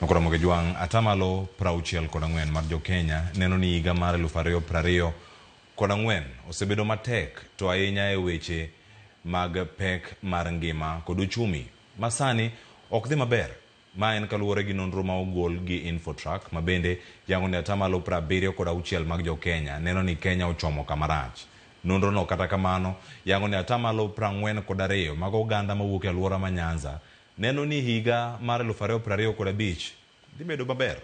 Ramogi Jwang' atamalo 64 mar jo-Kenya neno ni higa mar 2024 osebedo matek to ahinya e weche mag pek mar ngima kod uchumi ma sani ok dhi maber. Ma en kaluwore gi nonro ma ogol gi Infotrack ma bende yango ni atamalo 76 mag jo-Kenya neno ni Kenya ochomo kama rach. Nonro no kata kamano yango ni atamalo 42 mag oganda mawuok e alwora ma Nyanza neno ni higa mar 2025 dhi bedo maber.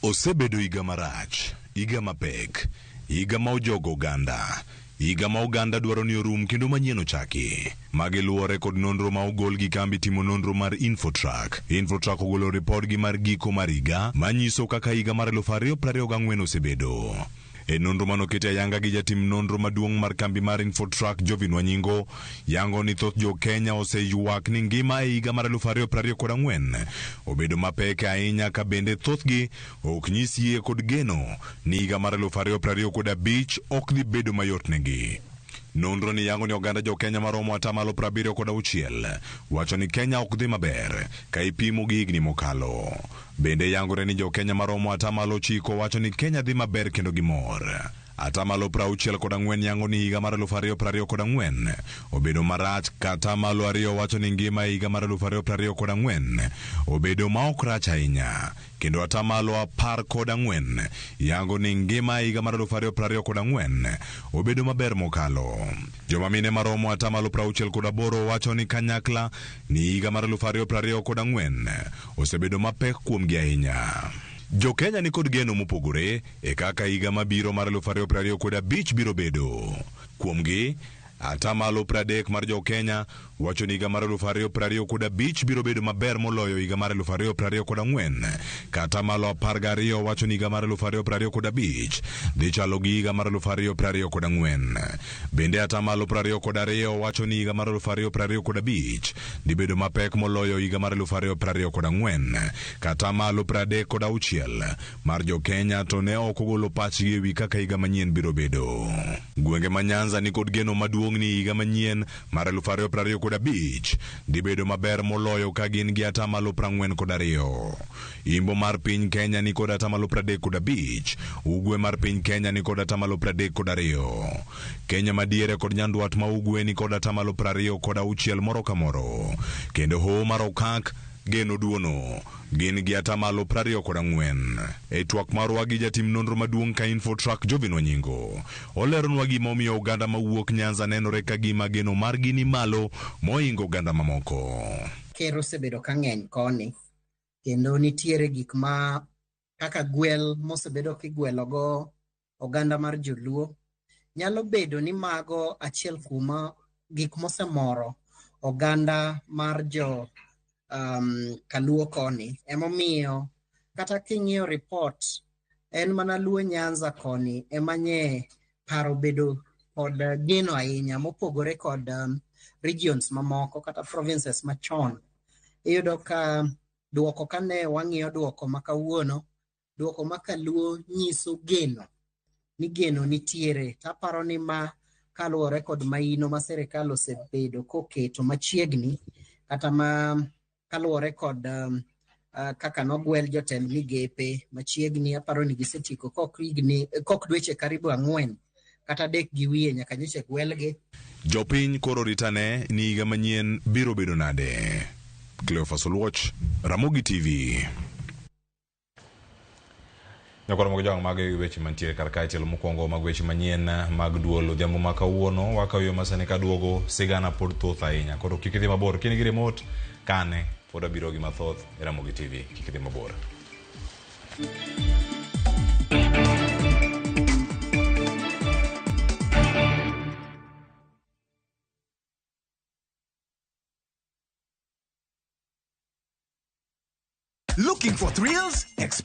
Osebedo higa marach, higa mapek, higa ma ojogo oganda, higa ma oganda dwaro ni orum kendo manyien ochaki. Magi luwore kod nonro ma ogol gi kambi timo nonro mar Infotrack. Infotrack ogolo ripodgi mar giko mar higa manyiso kaka higa mar 2024 osebedo. E nonro manoketi ayanga gi jatim nonro maduong' mar kambi mar Infotrack Jovin Wanyingo, yango ni thoth jo Kenya oseywak ni ngima e higa mar 2024 obedo mapek ahinya ka bende thothgi ok nyis yie kod geno ni higa mar 2025 ok dhi bedo mayot negi. Nonro ni yango ni oganda jo Kenya maromo atamalo 76 wacho ni Kenya ok dhi maber ka ipimo gi higni mokalo. Bende yangore ni jo Kenya maromo atamalo 9 wacho ni Kenya dhi maber kendo gimor. Atamalo 64 yango ni higa mar 2024 obedo marach ka atamalo 2 wacho ni ngima e higa mar 2024 obedo ma ok rach ahinya. Kendo atamalo 14 yango ni ngima e higa mar 2024 obedo maber mokalo. Joma mine maromo atamalo 68 wacho ni kanyakla ni higa mar 2024 osebedo mapek kuomgi ahinya. Jo Kenya ni kod geno mopogore e kaka higa mabiro mar 2025 biro bedo. Kuomgi, atamalo 30 mar jo Kenya wacho ni higa mar 2025 biro bedo maber moloyo higa mar 2024, ka atamalo 12 wacho ni higa mar 2025 dhi chalo gi higa mar 2024. Bende atamalo 22 wacho ni higa mar 2025 dhi bedo mapek moloyo higa mar 2024, ka atamalo 36 mar jo Kenya to ne ok ogolo pachgi ewi kaka higa manyien biro bedo. Gwenge ma Nyanza ni kod geno maduong' ni higa manyien mar 2025 dhi bedo maber moloyo ka gin gi atamalo 42. Imbo mar piny Kenya ni kod atamalo 35, Ugwe mar piny Kenya ni kod atamalo 32. Kenya madiere kod Nyandwat ma Ugwe ni kod atamalo 26 moro ka moro. Kendo Hoho mar Okak geno duono gin gi atamalo 24. E twak marwa gi jatim nonro maduong' ka Infotrack Jovin Wanyingo, oleronwa gima omiyo oganda mawuok Nyanza nenore ka gima geno margi ni malo mohingo oganda mamoko. Ker osebedo ka ng'eny koni, kendo nitiere gik ma kaka gwel mosebedo kigwelogo oganda mar joluo. Nyalo bedo ni mago achiel kuom gik mosemoro oganda mar jo Kaluo koni. Emomiyo kata king'iyo report en mana Luo Nyanza koni emanye paro bedo kod geno ahinya mopogore kod regions mamoko kata provinces machon. Iyudo ka duoko kane wang'iyo duoko ma kawuono, duoko ma Kaluo nyiso geno ni geno nitiere. Taparo ni ma kaluwore kod maino ma sirikal osebedo koketo machiegni kata ma kaluwore kod kaka nogwel jotend migepe machiegni, aparo ni gisetieko kok higni kok dweche karibu 4 kata 3 gi wiye nyaka nyocha gwelgi. Jopiny koro ritane ni higa manyien biro bedo nade. Cleophas Oluoch, Ramogi TV. Nyakoro mag jowang' mag weche mantiere kar kae tielo mokwongo mag weche manyien mag duol odhiambo ma kawuono wakawo yo masani kaduogo sigana pod thoth ahinya koro kik idhi mabor kin gi remote kane pod abiro gi mathoth e Ramogi TV kik idhi mabor. Looking for thrills? Experience